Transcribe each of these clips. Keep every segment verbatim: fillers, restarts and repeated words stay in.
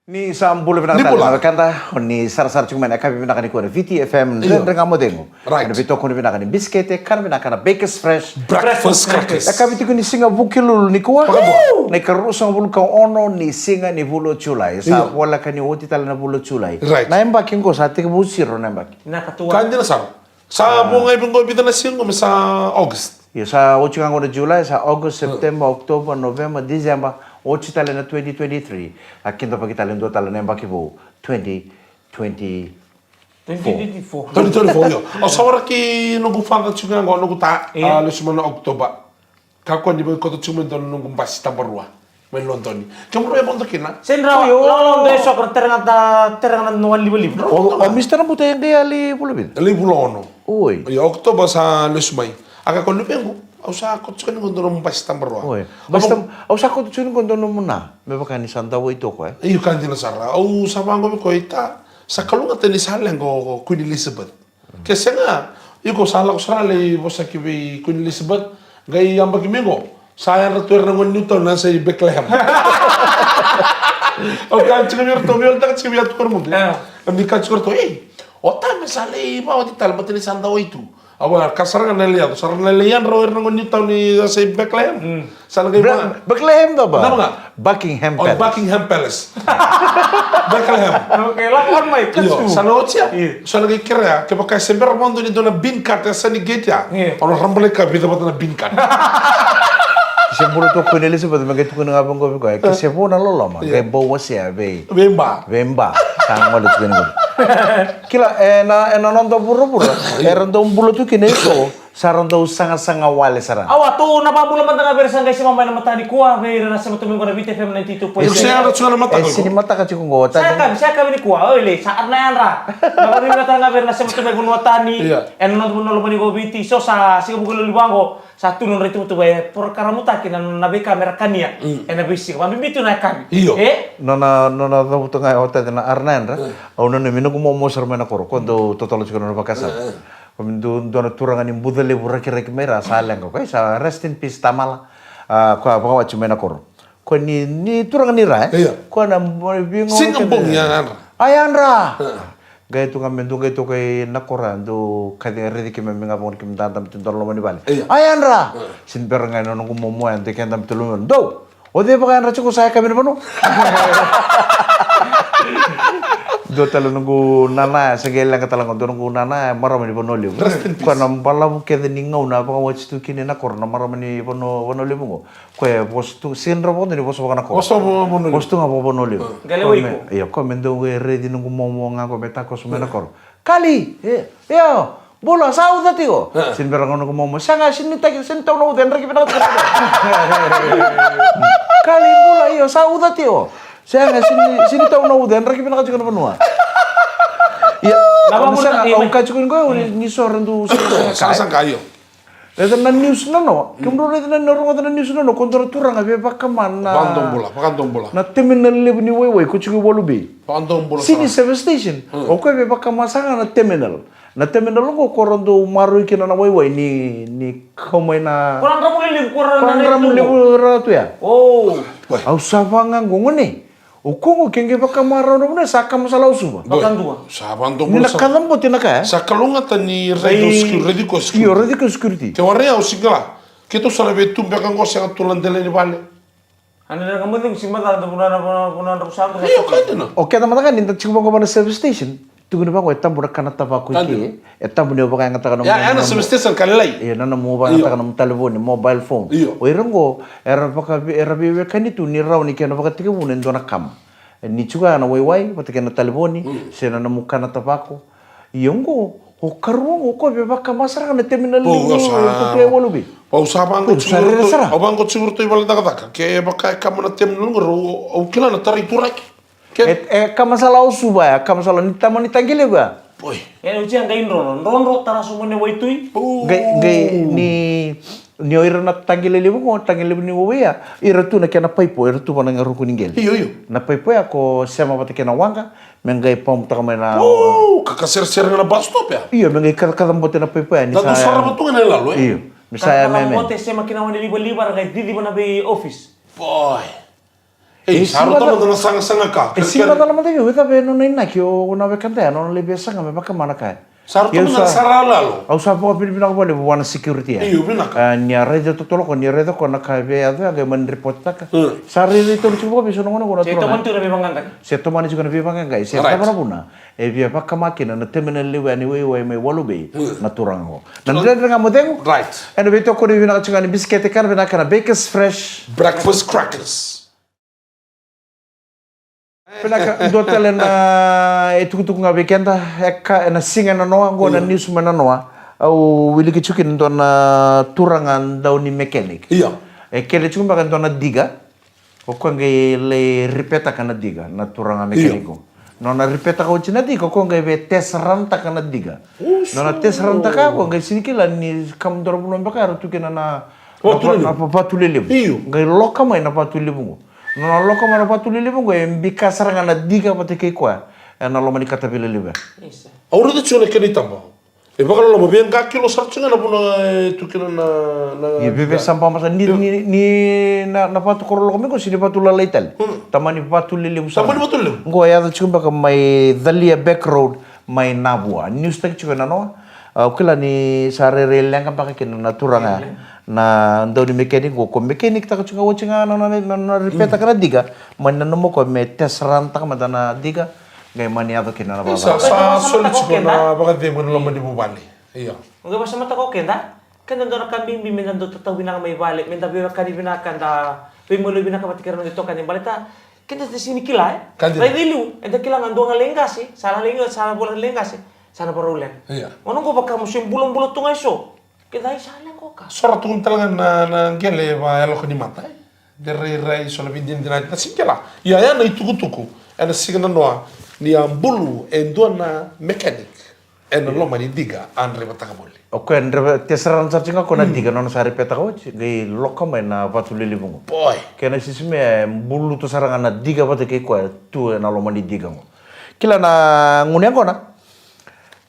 Ni sa bula vinaka tale na wekada, o ni sarasara tiko mai na yakavi vinaka nikua na Viti F M. Io. Dredre Ga Mo Cegu. Right. Na veitokoni vinaka ni bisikete, kana vinaka na Bakers Fresh Breakfast Crackers. Yakavi tiko ni siga Vukelulu nikua. Vakadua. Na ikaruasagavulu ka ono ni siga ni vula o Julai. Sa voleka ni oti tale na vula o Julai. Right. Na yabaki qo sa tekivu siro na yabaki. Na katua. Ka dina sara. Sa vo ga i vei qo, vica na siga qo me sa August. Io, sa oti ga qo na July, sa August, September, October, November, December, oti tale na twenty twenty-three. A kidavaki tale dua tale na yabaki vou, twenty twenty-four. Twenty twenty-four. Twenty twenty-four, io. Au sa waraki noqu father tiko ga qo, noqu ta, a, lesu mai na October. Kakua ni vakaikoto tiko mai dua na noqu basi tabarua mai Lodoni. Kemudrau e vodo kina? Seni rawa, io. Lolodonu e soko na terega da, terega na noa livaliva. O, o Mister Nabuta e qai yali vula vica? Yali vula ono. Oi. Io, October sa lesu mai. A kakua ni luvequ, au sa koto tiko ni qo dua na nomu basi tabarua. Oi. Basi tab-, au sa koto tiko ni qo dua na nomu na. Me vaka ni sa dau wai toko, e? Io, ka dina sara. Au sa vaqo vei koya, i ta, sa kalougata ni sa leqa o Queen Elizabeth. Ke sega, iko sa lako sara lai vosaki vei Queen Elizabeth, qai yabaki mai qo, sa yadra tu o ira na gone Newtown na yasa i Bethlehem. Au kaya tiko vei iratou, veiwalitaka tiko vei iratou, koronivuli. Ni kaya tiko iratou, ei, o ta me sa lai vaoti tale, baleta ni sa dau wai tu. Au kaya, ka sara ga na lai yaco, sa ra na lai yadra o ira na gone Newtown na yasa i Bethlehem. Sa na qai Bre-, ma- Bethlehem cava? Cava ga? Buckingham Palace. Buckingham Palace. Bethlehem. Okay, lako on mai, io, sa na oti ya. Io. Sa na qai kerea, kevaka e se bera vakadua ni dua na bean cart e yasa ni gate ya. Io. Au na rabalai ka vica vata na bean cart. Se bula tu o Queen Elizabeth, me qai tukuna ga vaqo vei koya. Ke se vo na loloma, qai bau wasea vei. Vei ba. Vei ba. Sa gole tu vei na gole. Kila, e na, e na noda vuravura, era dau bula tu kina eso. Sa ra dau sagasaga wale sara. Au a tou na vabula mada ga vei ira sa qai sema mai na mataka nikua, vei ira na sema tu mai qo na Viti F M ninety-two point seven. E sega na tiko na mataka. E sini mataka tiko qo. Sa yakavi, sa yakavi nikua, oi le, sa na yadra. Na vabula mada ga vei ira na sema tu mai vanua tani. Io. E na noda vanua lomani qo Viti, so sa siga Vukelulu vaqo, sa tu nodra ituvatuva e porokaramutaki na, na veika me ra kania. Mm. E na veisiga, vabibi tu na yakavi. Io. E? Nona, nona cavuta ga e otati na R nine ra. Mm. Au nanumi noqu momo sara mai na koro, ko dau totolo tiko nona vakasama. Mm. Ko me dua, dua na turaga ni Bucalevu Rakiraki mai ra sa leqa. Ko sa rest in peace tamala. A, ko a vakawati mai na koro. Ko ni, ni turaga ni ra, e? Io. Ko na bo-, vigo siga bogi ya yadra. A yadra. Io. Qai tu ga me dua qai tu qai na koro, dua kaci ga raici keimami ga vagoni keimami dadabe tu dua na loma ni vale. Io. A yadra. Io. Sini bera ga na noqu momo ya, dua keda me tu loma ni vale. Dou. O cei vakayadra tiko sa yakavi na vanua? Dua tale noqu nana, sa qai leqa tale ga, dua noqu nana, marama ni Vanua Levu. Rest in peace. Koya na balavu kece ni gauna a vakawati tu kina na koro, na marama ni Vanua, Vanua Levu qo. Koya e vosa tu, sega ni rawa vakadua ni vosa vaka na koro. Vosa vaka Vanua Levu. Vosa tu ga vaka Vanua Levu. Qai lewe iko. Io, koya me dau qai raici noqu momo ga qo me takoso mai na koro. Kali, e, io, bula, sa uca tiko. E. Sini bera ga noqu momo, sega, sini taki, sini tau na uca, e draki vinaka tiko. Kali, bula, io, sa uca tiko. Sega, sini, sini tau na uca, e draki vinaka tiko na vanua. Io, na vanua sega, au kaya tiko ni qo, ni so ra dau sega, sega, sega, io. Raica na news nanoa, kemudrau raica na, rogoca na news nanoa, ko dua na turaga via vakama na, vakadua bula, vakadua bula, na terminal levu ni waiwai, ko tiko i Walu Bay. Vakadua bula sara. Sini service station, o koya via vakama sara ga na terminal. Na terminal qo ko ra dau maroroi kina na waiwai ni, ni kau mai na, ko ra dramu lelevu, ko ra dramu lelevu ra tu ya. O. Au sa vaqo gone. O koya qo ke qai vakama rawa na vanua, sa kama sala o Suva. Vakadua. Sa vakadua bula sara. Ni na kacabote na ka, e? Sa kalougata ni raici o security, raici o security. Io, raici o security. Ke warai au sega. Keitou sa na via tu beka qo, sega tu na dela ni vale. Ana na ka mo cegu si maca na vanua, na vanua, vanua dra sa. Io, ka dina. O keda mada ga ni da tiko vaqo va na service station. Tukuni vaqo, e tabu na kana tavako i ke. E tabu ni o vakayagataka nomu, ya, ya na nomu service station ka lailai. Io, na nomu vakayagataka nomu talevoni, mobile phone. Io. O ira qo era vaka, era veiwekani tu ni rawa ni kena vakatekivuna e dua na kama. E ni tiko ya na waiwai vata kei na talevoni, se na nomu kana tavako. Ia qo, o karua qo, o koya via vakama sara ga na terminal ni, ni koto e Walu Bay. Au sa vaqo tiko, au vaqo tiko i vale ni cakacaka. Ke vaka e kama na terminal qo, au kila na tarai turaki. E, e kama sala o Suva ya, kama sala ni tama ni taqi levu ya. Boy. E, o tia qai drodro, drodro, tara sobu na waitui. Qai, qai, ni, ni o ira na taqi levu qo, taqi levu ni waiwai ya, ira tu na kena paipo, ira tu va na ruku ni qele. Io, io. Na paipo ya ko sema vata kei na waqa, me qai pump taka mai na. O, ka, ka seresere ga na bus stop ya. Io, me qai kaca, kacabote na paipo ya, ni sa ya. Dau sarava tu ga na ilalo, e? Io, ni sa ya me, me. Kacabote, sema kina wai ni livaliva, ra qai cici va na vei office. Boy. Ei, sa rauta mada na sagasaga ka. E sega mada na mada vei au, e cava e nona inaki o na wekada ya, nona lai via saga me vakama na ka ya. Sa rauta mada na sara yaloyalo. Au sa vakavinavinaka vakalevu vua na security ya. Io, vinaka. A, ni a raica totolo ko, ni a raica ko na ka e via yaco ya, qai mani reportaka. Sa rairai tauri tiko vakaveisau na gone ko na turaga. Se tomani tiko na veivaqaqai. Se tomani tiko na veivaqaqai. Se cava na vuna. E via vakama kina na terminal levu yani waiwai mai Waluwai na turaga qo. Na dredre ga mo cegu. Right. Ena veitokoni vinaka tiko ga ni bisikete kana vinaka na Bakers Fresh Breakfast Crackers. Vinaka, dua tale na e tukutuku ga vei keda, e ka, ena siga ena noa, qo na news mai na noa. Au wiliki tiko kina dua na turaga dau ni mechanic. Ia. E kele tiko beka dua na diga. O koya qai lai ripetaka na diga, na turaga mekeniko. Nona ripetaka oti na diga, o koya qai via test run-taka na diga. Nona test run-taka o koya qai sega ni kila ni ka mudou na vanua beka era tu kina na, na va-, na va-, vatu lelevu. Qai loka mai na vatu lelevu qo. Nona loka mai na vatu lelevu qo, e bika sara ga na diga vata kei koya ena loma ni katavila levu. Au raica tiko na kena itaba. E vakaloloma, via qa kilo sara tiko ga na vanua e tu kina na, na. Ia, veve sa bau masa ni, ni, ni na, na vatu ko ra loka mai qo, sega ni vatu lalai tale. Tamani vatu lelevu sara. Tamani vatu lelevu. Qo e yaco tiko beka mai Thalia Back Road, mai Navua. News-taki tiko ena noa. Au kila ni sa rairai leqa beka kina na turaga ya. Na dau ni mechanic qo, ko mechanic-taka tiko ga oti ga na, na, na, na ripetaka na diga. Mani nanuma o koya me test run-taka mada na diga. Qai mani yaco kina na vakavaka. Sa soli tiko na vakacegu ena loma ni vuvale. Io. Qai vakasamataka o keda, keda dua na ka bibi meda dau tatau vinaka mai vale, meda veiwekani vinaka, da veimaliwai vinaka vata kei ira na noda itokani, baleta keda da sega ni kila, e? Ka dina. Raici liu, eda kila ga dua ga lai qase, sa lai qase, sa vola lai qase, sa na varau leqa. Io. Gauna qo vaka mo se bulabula tu ga eso. Keda ai sa leqa o ka. So ra tukuna tale ga na, na qele vakayaloka ni mata, e? De rairai so na veidinadinati na singela. Ia, ya na itukutuku ena siga nanoa ni a bulu e dua na mechanic ena loma ni diga a draivataka voli. O koya e draiva, test run sara tiko ga ko na diga, nona sa ripetaka oti, qai loka mai na vatu lelevu qo. Boy. Kena sisime e buluta sara ga na diga vata kei koya tu ena loma ni diga qo. Kila na gunu yaqona.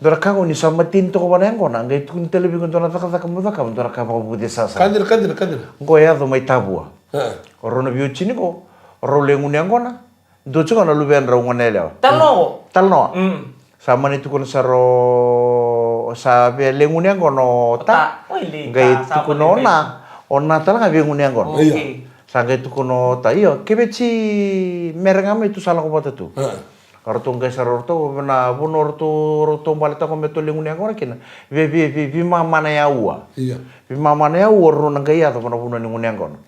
Dua na ka qo ni sa mateni toka vua na yaqona, qai tukuni tale vei iko dua na cakacaka mo cakava, dua na ka vakavucesa sara. Ka dina, ka dina, ka dina. Qo e yaco mai Tavua. E. O rau na veiwatini qo, o rau lai gunu yaqona. Dua tiko na luvedrau gone yalewa. Talanoa. Talanoa. Mm. Sa mani tukuna sara o, sa via lai gunu yaqona o ta. O ta. Oi, li, qai ta, sa tukuna o na, o na tale ga via gunu yaqona. Okay. Io. Sa qai tukuna o ta, io, ke vei ti mere ga mai tu sa lako vata tu. E. O ratou qai sara o ratou, na vanua o ratou, o ratou baletaka me ratou lai gunu yaqona kina. Vei, vei, vei, veimama na yaua. Io. Veimama na yaua o rau na qai yaco vua na vanua ni gunu yaqona.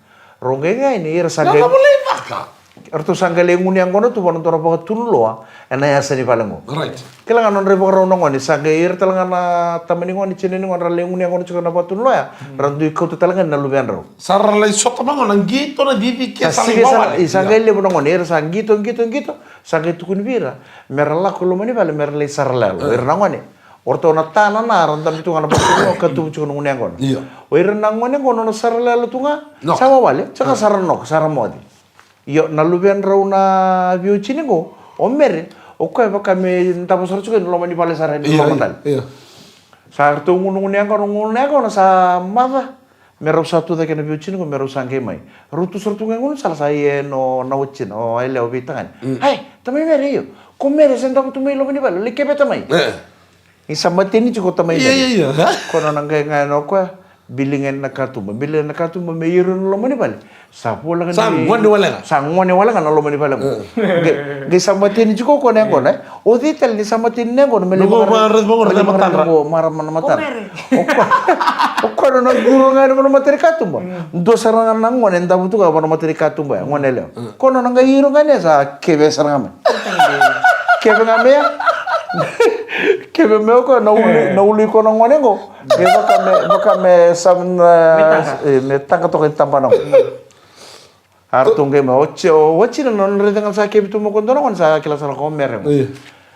Rau qai qai ni ira sa qai. Na volai vaka. O ratou sa qai lai gunu yaqona tu vua na dua na vakatunuloa ena yasa ni vale qo. Right. Kila ga nodra ivakarau na gone, sa qai ira tale ga na tama ni gone, tina ni gone, ra lai gunu yaqona tiko na vakatunuloa ya. Mm. Ra dui kauta tale ga na luvedrau. Sa ra lai sota mai qo na qito na cici ke sa lai vale. Sa qai levu na gone, ira sa qito, qito, qito. Sa qai tukuni vei ira me ra lako i loma ni vale me ra lai sara yaloyalo. E. O ira na gone. O ratou na ta na na ra dabe tu ga na vatu ga o ka tuvu tiko na gunu yaqona. Io. O ira na gone qo nona sara yaloyalo tu ga. Noka. Sa wawale, sa ka sara noka, sara moce. Io, na luvedrau na veiwatini qo, o mere, o koya e vaka me davo sara tiko ena loma ni vale sara ena loma dale. Io. Sa ratou gunu, gunu yaqona, gunu yaqona sa maca. Me rau sa tu cake na veiwatini qo, me rau sa qai mai. Rau tu sara tu ga e gaunisala sa ia na watina, o yalewa veitagane. Mm. Ai, tamai mere io. Ko mere se davo tu mai loma ni vale, lai keveta mai. E. Ni sa mateni tiko tamai mere. Ia, ia, ia. Ko nona qai ga ena o koya, bili ga ena katuba, bili ena katuba me ira na loma ni vale. Sa voleka ni sa gone wale ga. Sa gone wale ga na loma ni vale qo. E. Qai, qai sa mateni tiko ko na yaqona, e. O cei tale ni sa mateni na yaqona me lai vakaraica qo, marama na matadra. O koya, o koya nona quro ga ena vanua matani katuba. Mm. Dua sara ga na gone e davo tu ga vanua matani katuba ya, gone yalewa. Mm. Ko nona qai iro ga ni sa keve sara ga mai. Keve ga mai ya. Keve mai o koya na ulu, na ulu i koya na gone qo. Qai vaka me, vaka me sa na, me taqa. E, me taqa toka i tabana qo. A ratou qai mai, o ti-, o watina nona raica ga sa keve tu mai ko dua na gone sa kila sara ko mere qo. Io.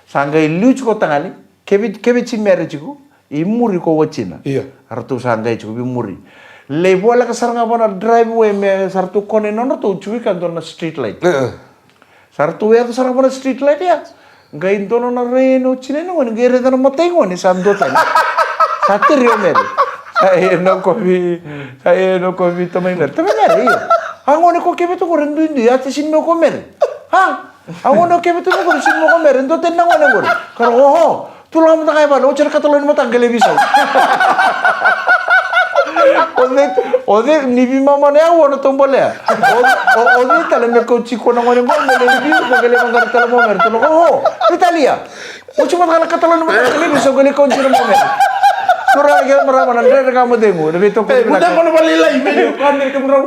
Sa qai liu tiko tagane, keve, keve ti mere tiko, i muri ko watina. Io. A ratou sa qai tiko vei muri. Lai voleka sara ga vua na driveway me sa ratou kona i nodratou tiko i ka dua na street light. Io. Sa ratou yaco sara ga vua na street light ya. Qai dua nona rai yani o tina ni gone, qai raica na matai gone, sa dua tani. Sa teri o mere. Sa ia na kovi, sa ia na kovi tamai mere. Tamai mere, io. A gone ko keve tu qori duidui, a te sini me ko mere. Ha? A gone ko keve tu qori sini me ko mere, dua tani na gone qori. Ka ra, oho, tu lako mada ga e vale, oti na kataloni mada ga qai lai veisau. O cei, o cei, ni veimama na yaua na tou bolea. O, o, o cei tale me kauti iko na gone qori, me lai ni viu, me lai vaqara tale mo mere, tu lako, oho, Vitalia. Oti mada ga na kataloni mada ga qai lai veisau, qai lai kauti na mo mere. Turaga kei na marama, na Dredre Ga Mo Cegu, na veitokoni vinaka. Kua ni kemurau.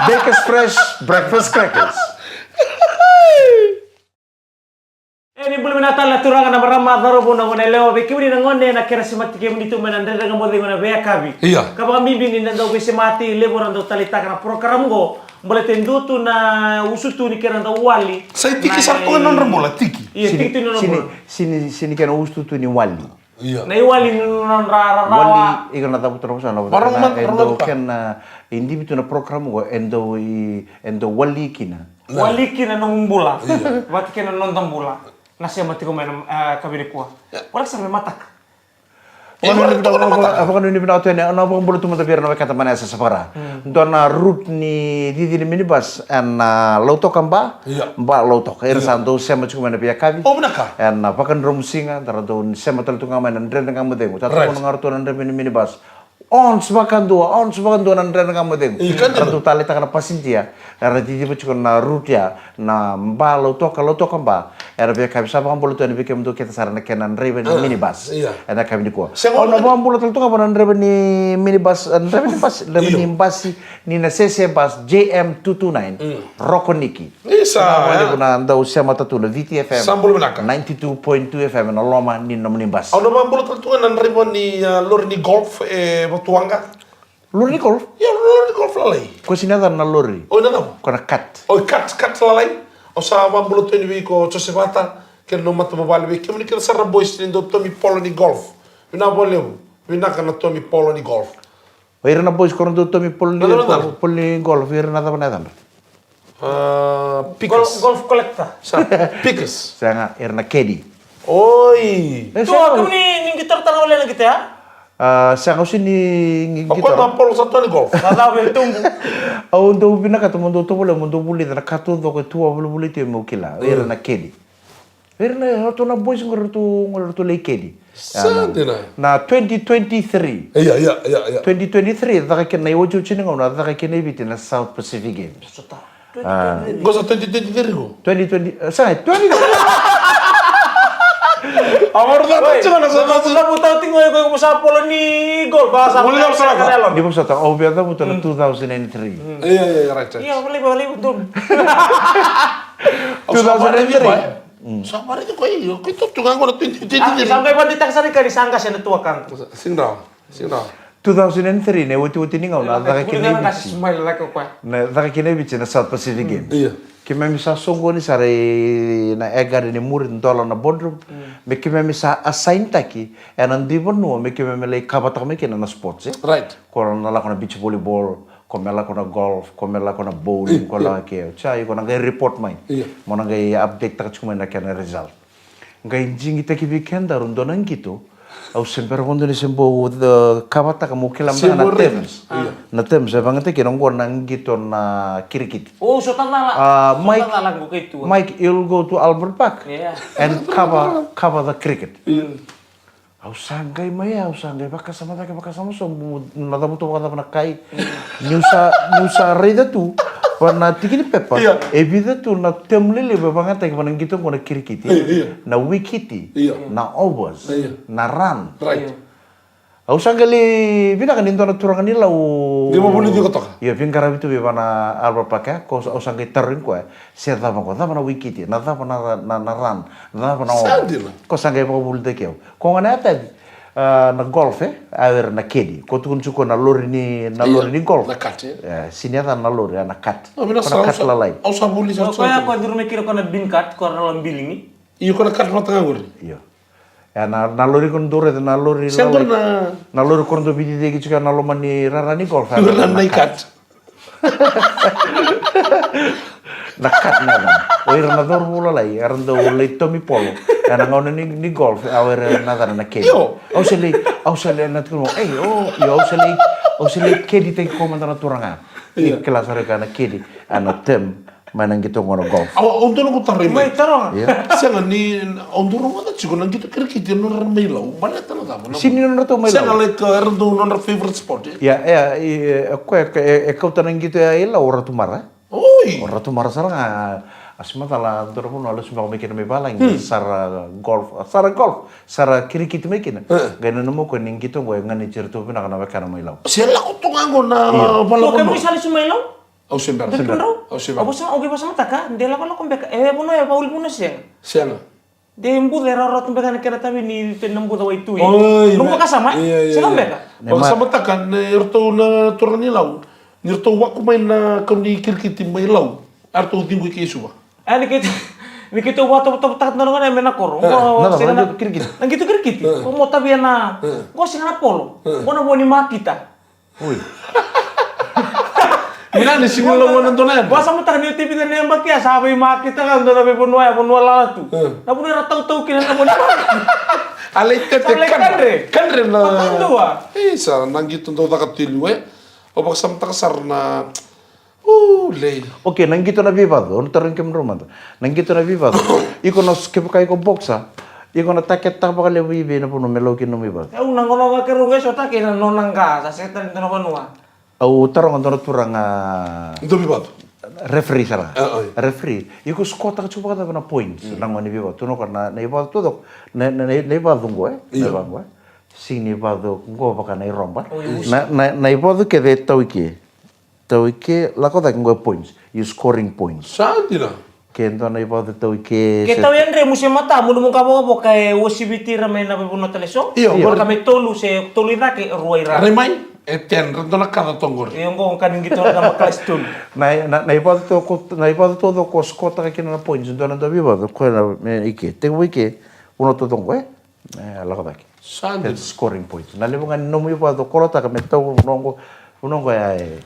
Bakers Fresh Breakfast Crackers. E ni bula vinaka tale na turaga, na marama, cauravou, na goneyalewa, vei kemuni na gone na kena semati kemuni tu mai na Dredre Ga Mo Cegu na veiyakavi. Ia. Ka vakabibi ni na dau veisemati, levu era dau taleitaka na program qo. Baleta e dua tu na usutu ni kena dau wali. Sa i tiki sara tu ga na nodra bula, tiki. Ia, tiki tu na nodra bula. Sini, sini, sini kena usutu ni wali. Ia. Na iwali ni nodra rarawa. Wali, iko na cavuta na vosa, na vosa. Marama, na, e marama dau ka. Kena, e divi tu na program qo, e dau i, e dau wali kina. Ia. Wali kina na nomu bula. Ia. Vata kei na noda bula. Na sema tiko mai na, e, yakavi nikua. Ia. Wala sara me mataka. Vakanuinui vinaka, vaka-, vakanuinui vinaka tu yani, na vakabula tu mada vei ira na wekada mai na yasayasa vaka-Ra. Mm. Dua na route ni cici ni minibus, ena, a, Lautoka Ba, Ia. Ba Lautoka. Ira Ia. Sa dau sema tiko mai na veiyakavi. O, vinaka. Ena, a, Vakadromusiga, da ra dau sema tale tu ga mai na Dredre Ga Mo Cegu. Right. Sa tukuna ga ratou na draiva ni minibus. Ons vakadua, ons vakadua na Dredre Ga Mo Cegu. Io, ka dina. Ra dau taleitaka na pasidia. Era ciciva tiko na route ya, na Ba Lautoka, Lautoka Ba. Era veiyakavi, sa vakabula tu yani vei kemudou kece sara na kena draiva ni Ah, minibus. Ia. Ena yakavi nikua. Sega. Au na vakabula tale tu ga vua na draiva ni minibus, eh, draiva ni bus, draiva Io. ni basi, ni na Sese Bus J M two two nine. Mm. Roko Niki. Isa, Sa ya. Levu na dau semata tu na V T F M. Sa bula vinaka. Ninety-two point two F M na loma ni nomuni basi. Au na vakabula tale tu ga na draiva ni, ah, lori ni golf, e Vatuwaqa. Lori ni golf? Ia, lori ni golf lalai. Ko sini yacana na lori. O, na cava? Ko na kat. O, kat, kat lalai. Au sa vakabula tu yani vei iko Josevata, kei na nomu matavuvale, vei kemuni kece sara na boys ni dau tomi polo ni golf. Vinaka vakalevu. Vinaka na tomi polo ni golf. O ira na boys ko ra dau tomi polo ni, Na cava na cava? polo ni golf, ira na cava na yacadra? Ah, pikas. Golf, golf collector. Sa, pikas. Sega, ira na caddy. Oi. E, Tu sega. a tu ni, ni qito tale wale na qito ya? Ah, sega, au sini ni O qito. koya na polo sa tu ni golf. Sa cava e tubu. Au dau vinakata mo dau tovolea, mo dau vulica na ka taucoko e tu a vulavula tu meu kila. Ira Mm. na caddy. Ira na, ratou na boys qo ratou, qo ratou lai caddy. Sa Ah, na, dina. na twenty twenty-three. Ia, ia, ia, ia. Twenty twenty-three, caka kina na iotioti ni gauna, caka kina e Viti na South Pacific Games. Sota. Ah. Twenty twenty-three. Qo sa twenty twenty-three qo. Twenty twenty, eh, sa twenty. Amor da Oi, tiko na sa sa sa sa buta tiko ko ko sa polo ni golf, ba sa Wali sa sa sa sa Ni vosota, au via cavuta na Mm. two thousand and three. Mm. Ia, ia, ia, right, right. Ia, wale, wale, wale. Au sa Two thousand and three. pare ni ko, eh. Mm. Sa pare ni ko, eh, ko tu tu ga qo na twenty twenty-three. Ah, sa qai vadi taka sara ka ni sa qase na tuakana. Sing down. Sing down. Two thousand and three, na iotioti ni gauna, na caka kina e Viti. Smile like a Na caka kina e Viti na South Pacific Games. Ia. Keimami sa soqoni sara ena Air Garden e muri dola na boardroom. Mm. Me keimami sa assign taki ena dui vanua me keimami lai kavataka mai kina na sports, eh? Right. Ko na lako na beach volleyball, ko me lako na golf, ko me lako na bowling, Io, ko io. lako ke. Sa iko na qai report mai. Io. Mo na qai update taka tiko mai na kena result. Qai digitaki vei kedaru dua na qito. Au se bera vakadua ni se bau, uh, kavataka mo kila Se beka na bau terms. raica. Io. Na terms e vakayagataki kina qo na qito na kirikiti. Oh, so tadala. Ah, So Mike, tadala qo kei tua. Mike, you'll go to Albert Park Yeah. and cover, cover the cricket. Mm. Au sa qai mai, au sa qai vakasama cake, vakasama so, mo na cavuta vakacava na kai. Niu sa, niu sa raica tu va na tiki ni pepa, Ia. e vica tu na term lelevu e vakayagataki va na qito qo na kirikiti. Ia, ia. Na wikiti, Ia. na overs, Ia. na run. Right. Au sa qai lai vinaka ni dua na turaga ni Lau. Ni vakavulici iko toka. Ia, veiqaravi tu vei va na Albert Park, eh? Ko au sa qai tarogi koya, se cava qo, cava na wikiti, na cava na, na, na run, na cava na Sa over. dina. Ko sa qai vakavulici au. Ko gona yatadi, ah, na golf, eh? A ira na caddy. Ko tukuna tiko na lori ni, na Ia, lori ni golf. na cart, eh? Eh, sini yacana na lori, eh, na cart. Au vina Ko na sa, au cart sa, lalai. au sa vuli sa Ko, ko ya sa. ko duru me kira ko na bin cart, ko na lori bilingi. Io, ko na cart vata ga qori. Io. Eh, na, na lori ko duru, na lori Sa lalai. duru na Na lori ko duru vidi deki tiko na loma ni rara ni golf, eh, Duru na na na cart. cart. Na cart na yaca. O ira na cauravou lalai era dau lai tomi polo ena gauna ni, ni golf, au era na yacana na caddy. Io. Au se lai, au se lai na tukuna, ei, o, io, au se lai, au se lai caddy taki koya mada na turaga. Ia. Kila sara ga na keli, a na term mai na qito qo na golf. Au, au dua na qu taro i mai. Mai taro ga. Ia. Sega ni, au dua na qu tiko na qito kirikiti e nodra mai Lau. Baleta na cava? Sini nodra tau mai Lau. Sega, like, era dau nodra favorite sport, e? Ia, ia, e, e, e, e, e kauta na qito ya i Lau o Ratu Mara. Oi. O Ratu Mara sara ga, a si macala dua na vanua lesu beka mai kina mai valagi, sara golf, sara golf, sara kirikiti mai kina. E. Qai nanuma o koya ni qito qo e ganiti iratou vinaka na wekana mai Lau. Se lako tu ga qo na vala vanua. Ko kemuni sa lesu mai Lau? Au se bera. Au se bera. Au se bera. Au vasa, au vasa mataka, de lakolako beka. E vanua e vauli vanua sega. Sega. De buca e rawarawa tu beka na kena tavi ni tu na buca waitui. Oi, noqu vakasama, ia, ia, sega beka. Au vakasamataka ni ratou na turaga ni Lau, ni ratou waku mai na kau ni kirikiti mai Lau, a ratou ciqu i ke i Suva. A ni keitou, ni keitou vakatovotovotaka tu na gone me na koro. Qo na sega na kirikiti. Na qito kirikiti. Qo mo tavia na, qo sega na polo. Qo na vo ni makita. Ui. Mina ni simu la wana dona ya. Vasa mataka ni o tivi na nemba kia sa vei makita ka dona vei vanua ya, vanua lala tu. Na vanua era tautau kina na vanua. A lai tete kadre. Kadre na. Isa, na qito dau caka tu i liu e. O vakasamataka sara na. Ulei. Okay, na qito na veivacu, au na tarogi kemudrau mada. Na qito na veivacu. Iko na, kevaka iko boxer, iko na target-taka vakalevu i vei na vanua me lau kina nomu ivacu? Au na gauna vakarau qai sota kei na nona qa, sa sega tale dua na vanua. Au taroga dua na turaga. Dua veivacu. Referee sara. Referee. Iko score-taka tiko vakacava na points na gauna ni veivacu? Tukuna o koya na, na ivacu taucoko, na, na, na, na ivacu qo, e? Na ivacu qo, e? Sega ni ivacu qo vaka na iroba. Na, na, na ivacu kece e tau i ke. Tau i ke, lako cake qo e points. You scoring points. Sa dina. Ke dua na ivacu tau i ke. Ke tau i yadremu se matamu, nomu qavokavoka e uasiviti ira mai na veivanua tale so. Io. Ka me tolu se tolu i cake, rua i ra. Rai mai, e ten, ra dua na kaca toqori. Io, qo ka ni qito na ma kalasi tolu. Na, na, na ivacu taucoko, na ivacu taucoko o score-taka kina na points, dua na dua veivacu, koya na, me i ke. Tekivu i ke, vanua taucoko, e? E, lako cake. Sa dina. Scoring points. Na levu ga ni nomu ivacu o kolotaka me tau vanua qo, vanua qo ya e.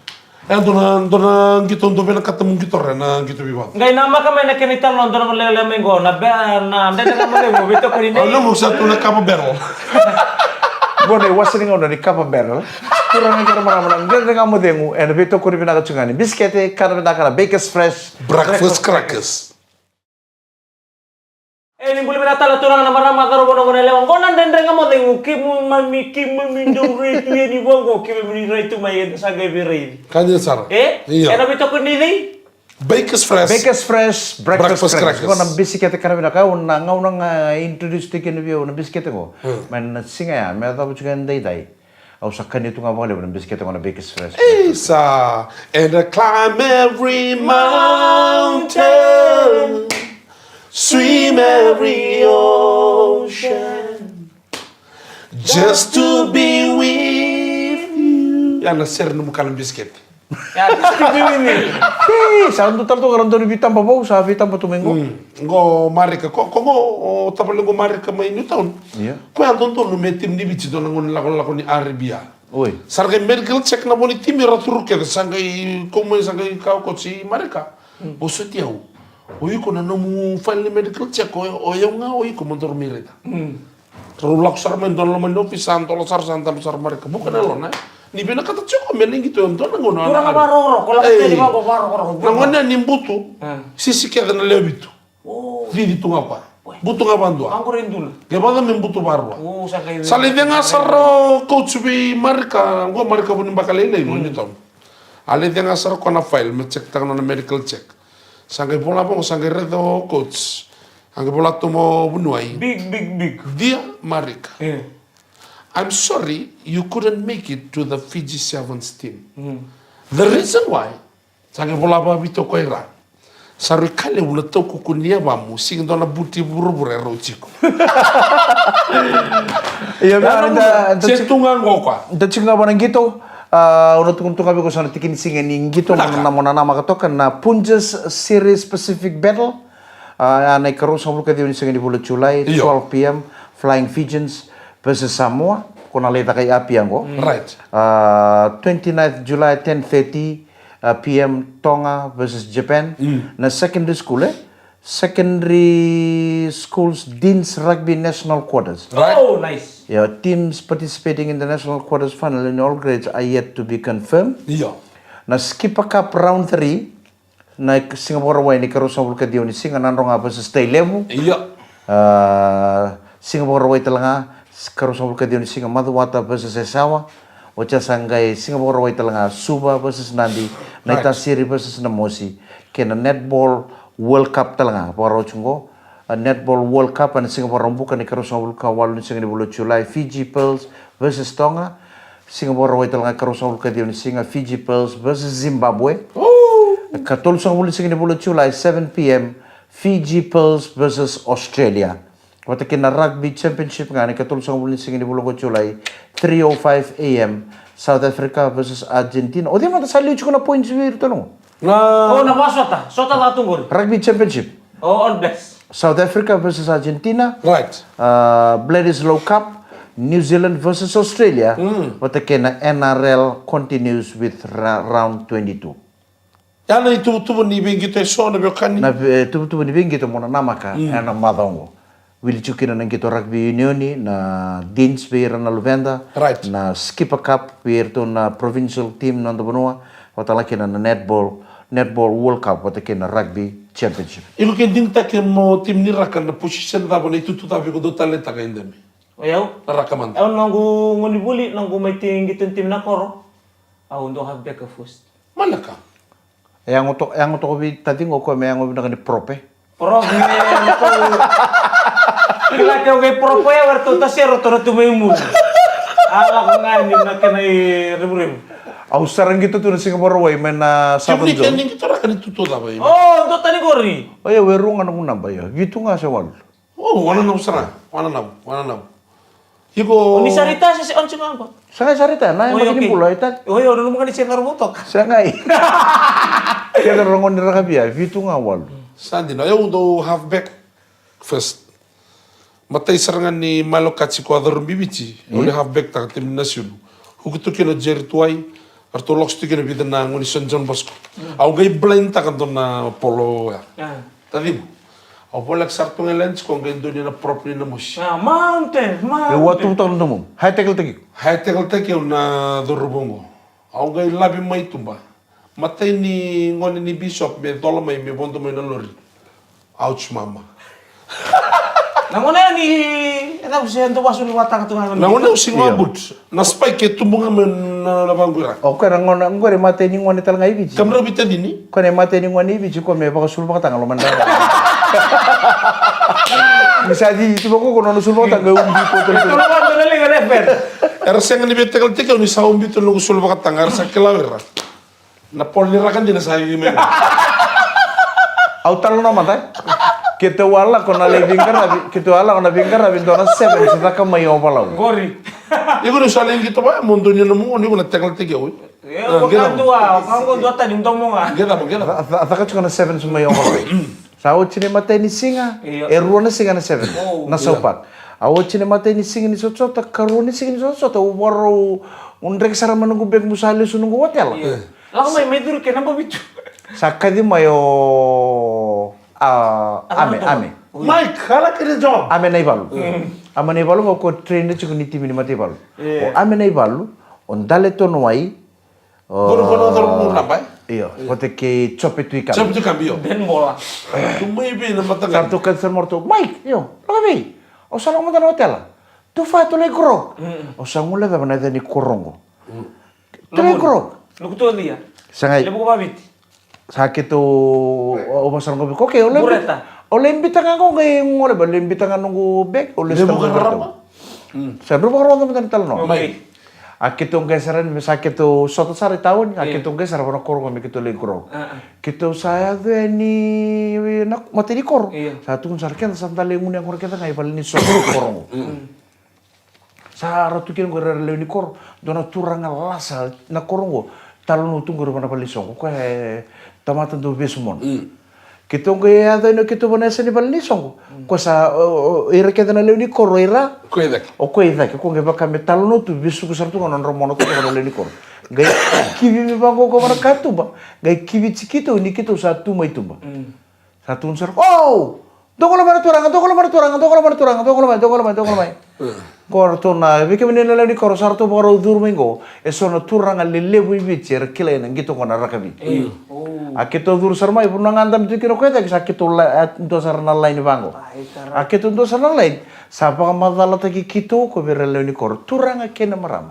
E dua na, dua na qito dau vinakata mo qito re na qito veivacu. Qai namaka mai na kena italanoa dua na vanua lekaleka mai qo, na be, na Dredre Ga Mo Cegu, veitokoni nei. Au levu sa tu na kava barrel. Qo na iwase ni gauna ni kava barrel. Turaga kei na marama, na Dredre Ga Mo Cegu, ena veitokoni vinaka tu ga ni bisikete, kana vinaka na Bakers Fresh. Breakfast crackers. E, ni bula vinaka tale turaga na marama, cauravou, na gone yalewa, qo na Dredre Ga Mo Cegu, keimami, keimami dau rai tu yani vaqo, keimami rai tu mai, eda sa qai veiraici. Ka dina sara. E? Io. Ena veitokoni nei cei? Bakers Fresh. Bakers Fresh, breakfast crackers. Qo na bisikete kana vinaka, au na gauna ga introduce tiko kina vei au na bisikete qo. Mai na siga ya, me yacova tiko edaidai. Au sa kania tu ga vakalevu na bisikete qo na Bakers Fresh. Isa, and I climb every mountain, swim every ocean, just to be with you. Ya na sere nomu kana bisikete. Ya, just to be with you. Ei, sa dua tale tu ga na dua ni veitaba vou, sa veitaba tu mai qo. Qo Marika, ko, ko qo, o tavale qo Marika mai Newtown. Ia. Ko ya dodonu me timi ni Viti dua na gauna ni lakolako ni R B A. Oi. Sa ra qai medical check na vo ni timi, ra curu kece, sa qai kau mai, sa qai kaya o coach, Marika, vosoti au. O iko na nomu file ni medical check, o, o yau ga, o iko mo daru mai raica. Rau lako sara mai dua na loma ni office, sa dola sara, sa daru sara Marika. Vuka na yalona, e? Ni vinakata tiko me lai qito e dua na gauna. Turaga vakarokoroko, lako tani vaqo vakarokoroko. Na gauna ni butu, sisi kece na lewe vitu. Cici tu ga o koya. Butu ga vakadua. Qai vaka me butu vakarua. Sa lai cega sara o coach vei Marika, qo Marika Vunibaka lailai, qo ni tauna. A lai cega sara o koya na file me check taka nona medical check. Sa qai vola vaqo, sa qai raica o coach. A qai vola tu mai o vuniwai. Big, big, big. Dear Marika, I'm sorry you couldn't make it to the Fiji Sevens team. The reason why, sa qai vola vakavitu o koya i ra. Sa rui ka levu na taukuku ni yavamu, sega ni dua na buti vuravura e rau tiko. Ia, da, da, se tu ga qo o koya. Da tiko ga vua na qito, a, au na tukuna tu ga vei iko sa na tiki ni siga ni qito, na mo na namaka toka na Punjas Series Pacific Battle. A, na ikarua sagavulu ka ciwa ni siga ni vula Julai, twelve p.m., Flying Fijians versus Samoa. Ko na lai caka i Apia qo. Right. A, twenty-ninth July, ten thirty, a, p.m., Tonga versus Japan. Na secondary school, e? Secondary Schools Deans Rugby National Quarters. Right. Oh, nice. Yeah, teams participating in the national quarters final in all grades are yet to be confirmed. Yeah. Na Skipper Cup round three, na Siga Vakarauwai ni karua sagavulu ka ciwa ni siga, Nadroga versus Tailevu. Io. Ah, Siga Vakarauwai tale ga, karua sagavulu ka ciwa ni siga, Macuata versus Yasawa. Oti ya sa qai Siga Vakarauwai tale ga, Suva versus Nadi, Right. Naitasiri versus Namosi, kei na Netball World Cup tale ga, vakarau tiko qo. A Netball World Cup ena Siga Vakaraubuka ni karua sagavulu ka walu ni siga ni vula o Julai, Fiji Pearls versus Tonga. Siga Vakarauwai tale ga, karua sagavulu ka ciwa ni siga, Fiji Pearls versus Zimbabwe. Ka tolu sagavulu ni siga ni vula o Julai, seven p m, Fiji Pearls versus Australia. Vata kei na Rugby Championship ga ni ka tolu sagavulu ni siga ni vula o Julai, three o five a m, South Africa versus Argentina. O cei mada sa liu tiko na points vei iratou qo? Na O, na vasota. Sota la tu qori. Rugby Championship. O, All Blacks. South Africa versus Argentina. Right. Uh, Bledisloe Cup, New Zealand versus Australia. Mm. Vata kei na N R L continues with ra round twenty-two. Ya na ituvatuva ni veiqito eso na veiwekani. Na ve- tuvatuva ni veiqito mo na namaka, mm, ena macawa oqo. Wili tiko kina na qito rugby union, na deans vei ira na luveda, Right. na Skipper Cup vei iratou na provincial team na noda vanua, vata la kina na netball, Netball World Cup, vata kei na Rugby Championship. Iko ke digitaki mo team ni Raka, na position cava, na itutu cava iko dau taleitaka e demi? O yau? Na Raka mada. Au noqu gone ni vuli, noqu mai qito ni team na koro. Au dau halfback first. Manaka. E yago to- e yago toka vei taciqu o koya me yago vinaka ni prop, e? Prop, me, me tou. Kila ke au qai prop, e, o ratou tasere, o ratou na tu mai muri. A lako ga ni na kena irevurevu. Au sara qito tu na Siga Vakarauwai mai na Southern Zone. Kemuni ke ni qito Raka ni tutu cava, e? O, dua tani qori. O yau e rua ga noqu naba, io. Vitu ga se walu. O, wananavu sara, wananavu, wananavu. Iko O ni sa retire se, se on tiko ga qo? Sa qai sa retire, na yabaki ni bula e tale. O, io, nanuma ga ni se cauravou toka. Sa qai. Kece na gone ni rakavi ya, vitu ga walu. Sa dina, o yau dau halfback first. Matai sara ga ni Milo Katsi ko a cauravou Viti, o ni halfback taka team ni national. Huki tu kina o Jerry Tuwai, a ratou lako tu kina vica na gone ni Saint John Bosco. Au qai blind taka dua na polo ya. Taciqu. Au voleka sara tu ga e lane tiko, qai dua ni na prop ni Namosi. Ah, mountain, mountain. E ua tuvutaka na domomu. High tackle taki. High tackle taki au na cauravou qo. Au qai lavi mai tuba. Matai ni gone ni bishop me cola mai me vodo mai na lori. Ouch mama. Na gone ni, e na vuse dau vasuluvakataka tu ga. Na gone usi ga but. Na spike e tubu ga mai na, na vaqura. O koya na gone, qori matai ni gone tale ga i Viti. Kamera vita dini. Koya na matai ni gone i Viti, koya me vakasuluvakataka loma ni dra. Ni sa cici tu vaka ko nona suluvakataka, e ubi ko tale. Tolo vata na liga refer. Era sega ni via tackle tiko ni sa ubi tu noqu suluvakataka, era sa kila o ira. Na polo ni Raka dina sa i mai. Au talanoa mada. Keitou a lako na lai veiqaravi, keitou a lako na veiqaravi dua na sevens caka mai o Valau. Qori. Iko ni sa lai qito va, mo dua ni nomu, ni ko na tackle tiko, oi. E, Ah, ko qeda. Ka dua, ka qo dua tani, domo ga. Qeda mo, qeda. Ca- ca- caka tiko na sevens mai o Valau. Sa oti na imatai ni siga, Io. e rua na siga na seven, Oh. na Io. South Park. A oti na imatai ni siga ni sotasota, karua ni siga ni sotasota, au vakarau, au dreke sara mai noqu bag meu sa lesu noqu otela. Io. Lako mai, mai curu ke naba vitu. Sa kaci mai o, a, Ame, Ame. Mike, I like your job. Ame Naivalu. Mm. Ame Naivalu, o koya trainer tiko ni timi ni Mataivalu. Io. O Ame Naivalu, o Dale Tonuwai, O, Vuru kono vuru vuru naba, e? Io, vata kei Jope Tuikabi. Jope Tuikabi, io. Ben Mola. Tu mai vei na mataqali. Sa ratou kaci sara mai o ratou, Mike, io, lako vei. Au sa lako mada na otela. Tu faya, tu lai grog. Mm. Au sa guilecava na yaca ni koro qo. Mm. Tu lai grog. Noqu tu lia. Sa qai. Levu ko vaviti. Sa keitou, o, o vasa noqu vei, okay, o lai Bureta. O lai bita ga qo qai gole, ba lai bita ga noqu bag, o lai Levu sara ka noqu rarama. Bag. Mm. Sa druva ka rogo mada na talanoa. Mai. A keitou qai sara ni, sa keitou sota sara i taoni, a Io. Keitou qai sara vana koro qo me keitou lai koro. Ah, ah. Keitou sa yaco yani na matai ni koro. Io. Sa tukuna sara keda sa da lai gunu yaqona keda ga i vale ni soqo koro qo. Mm. Sa rau tu kina qo ira lewe ni koro, dua na turaga lasa na koro qo, talanoa tu qo ira vana vale ni soqo, koya e tamata dau vesu mona. Mm. Keitou qai yaco yani o keitou vana yasa ni vale ni soqo. Mm. Ko sa, o, o, ira kece na lewe ni koro ira. Ko i cake. O ko i cake, ko qai vaka me talanoa tu, vesuka sara tu ga na nodra mona tu ga na lewe ni koro. Qai kivi me vaqo ko vana katuba, qai kivi tiko keitou ni keitou sa tu mai tuba. Mm. Sa tukuna sara, oh! Dou gole mai na turaga, dou gole mai na turaga, dou gole mai na turaga, dou gole mai, dou gole mai, dou gole mai. Qo ratou na, vei kemuni na lewe ni koro sa ratou vakarau curu mai qo, e so na turaga lelevu i Viti era kilai ena qito qo na rakavi. A keitou curu sara mai, vanua ga dabe tu kina o koya e cake, sa keitou la, e dua sara na laini vaqo. A keitou dua sara na laini, sa vakamacalataki keitou o koya vei ira na lewe ni koro, turaga kei na marama.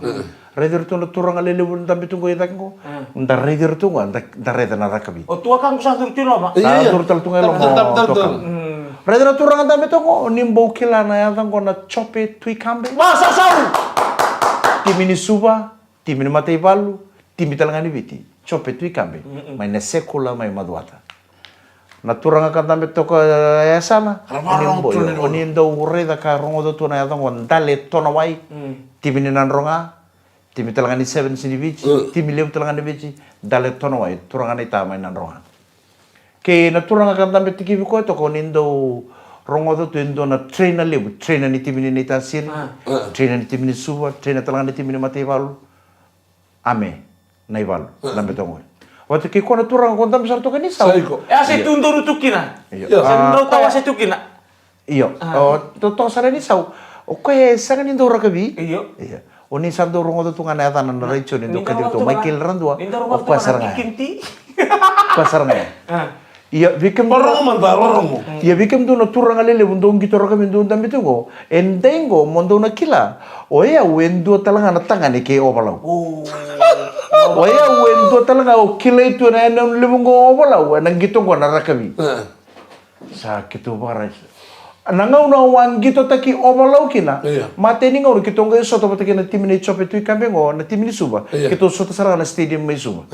Raici iratou na turaga lelevu dabe tu qo i cake qo. Da raici iratou qo, da, da raica na rakavi. O tuakaqu sa curu tu i loma. Sa curu tale tu ga i loma o tuakaqu. Raica na turaga dabe tu qo, ni bau kila na yaca qo na Jope Tuikabe. Masasau! Timi ni Suva, timi ni Mataivalu, timi tale ga ni Viti. Jope Tuikabe, mai na sekula mai Macuata. Na turaga ka dabe toka e yasana, o ni dau raica ka rogoca tu na yaca qo, Dale Tonawai, timi ni Nadroga, timi tale ga ni Sevens ni Viti, timi levu tale ga ni Viti, Dale Tonawai, turaga naita mai Nadroga. Kei na turaga ka dabe tikivi koya toka, o ni dau rogoca tu e dua na trainer levu, trainer ni timi ni Naitasiri, trainer ni timi ni Suva, trainer tale ga ni timi ni Mataivalu. Ame Naivalu, dabe toka qo. Vata kei koya na turaga ko dabe sara toka ni sau. E a se tu donu tu kina. Io. Se donu tawa se tu kina. Io. O totoka sara ni sau. O koya e sega ni dau rakavi. Io. O ni sa dau rogoca tu ga na yacana na raicio ni dau kacivi tu Michael Radua. O koya sara ga. Koya sara ga. Ia vei kemudou, ia vei kemudou na turaga lelevu dou qito rakavi dou dabe tu qo, e dai qo mo dou na kila. O yau e dua tale ga na tagane kei Ovalau. O yau e dua tale ga o kilai tu ena yanuyanu levu qo o Ovalau ena qito qo na rakavi. Sa keitou vakaraitaka na gauna au a qitotaki Ovalau kina. Matai ni gauna keitou qai sota vata kei na timi nei Jope Tuikabe qo, na timi ni Suva. Keitou sota sara ga na stadium mai Suva.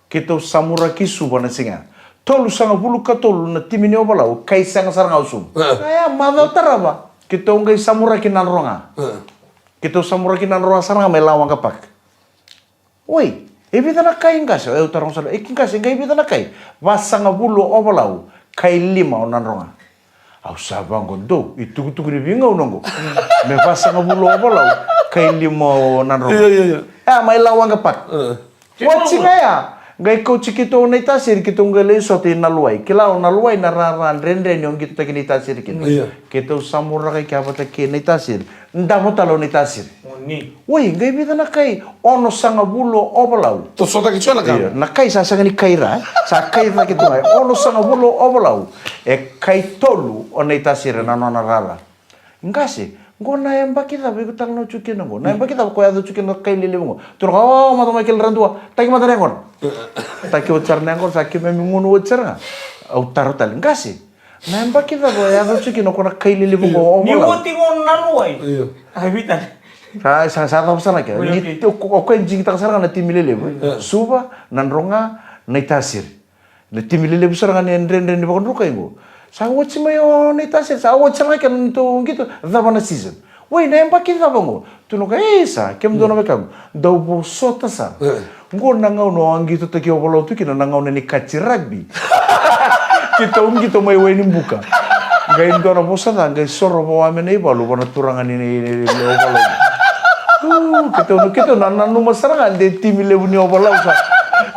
Keitou samuraki Suva na siga. Tolusagavulu ka tolu na timi ni Ovalau, kai sega sara ga o Suva. Aya, macawa tarava keitou qai samuraki Nadroga. Keitou samuraki Nadroga sara ga mai Lawaqa Park. Oi, e vica na kai qase? Au taroga sara, e ki qase, qai vica na kai? Vasagavulu o Ovalau, kai lima o Nadroga. Au sa vaqo, dou, itukutuku ni veigauna oqo. Me vasagavulu o Ovalau, kai lima o Nadroga. Io, io, io. E a mai Lawaqa Park. Oti ga ya, qai kauti keitou o Naitasiri, keitou qai lai sota i Naluwai. Kila o Naluwai na rara dredre ni o qitotaki Naitasiri kina. Keitou samuraka i kea vata kei Naitasiri. Davo tale o Naitasiri. Oi, qai vica na kai? Onosagavulu o Ovalau. Tou sotaki tiko na ka. Io, na kai sa sega ni kai ra, e? Sa kai cake tu ga. Onosagavulu o Ovalau. E kai tolu o Naitasiri na nona rara. Qase, qo na yabaki cava iko talanoa tiko kina qo? Na yabaki cava ko yaco tiko kina na kai lelevu qo? Tukuna o koya, o, mata mai kele ra dua. Taki mata na yaqona. Taki oti sara na yaqona, sa keimami gunu oti sara ga. Au taro tale. Qase, na yabaki cava e yaco tiko kina ko na kai lelevu qo o Ovalau? Ni oti qo na Naluwai. Io. A vita. Sa, sa, sa cava sara na kena. Ni o koya e digitaka sara ga na timi lelevu. Suva, Nadroga, Naitasiri. Na timi lelevu sara ga ni dredre ni vakadrukai qo. Sa oti mai o Naitasiri, sa oti sara ga kena neitou qito, cava na season. Oi, na yabaki cava qo? Tukuna o koya, e sa, kemudou na wekaqu. Dau vosota sara. Qo na gauna o a qitotaki Ovalau tu kina na gauna ni kati rugby. Keitou qito mai Wainibuka. Qai dua na vosa ca, qai soro vua me na ivalu, vua na turaga ni, ni, ni, ni Ovalau. Keitou, keitou na nanuma sara ga de timi levu ni Ovalau sa.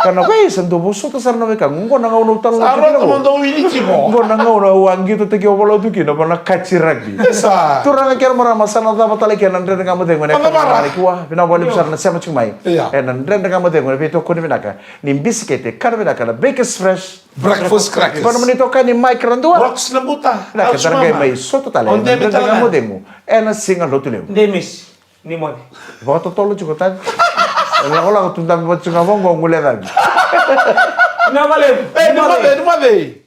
Ka na koya sa dau vosota sara na wekaqu. Qo na gauna au talanoa tu kina qo. Qo na gauna au a qitotaki Ovalau tu kina, vua na kati rugby. Turaga kei na marama, sa na cava tale kena dredre ga macegu ena yakavi ni kua. Vinaka vakalevu sara na sema tiko mai. Ena dredre ga macegu ena veitokoni vinaka ni bisikete, kana vinaka na Bakers Fresh Breakfast Crackers. Vua na mani itokani Mike Radua. Rocks na buta. Vinaka, daru qai mai sota tale ena dredre ga macegu ena Siga Lotulevu. Demis, ni moce. Vakatotolo tiko tani. Lakolako tu dabe vata tiko ga vaqo, guilecavi. Vinaka vakalevu. E, ni moce, ni moce.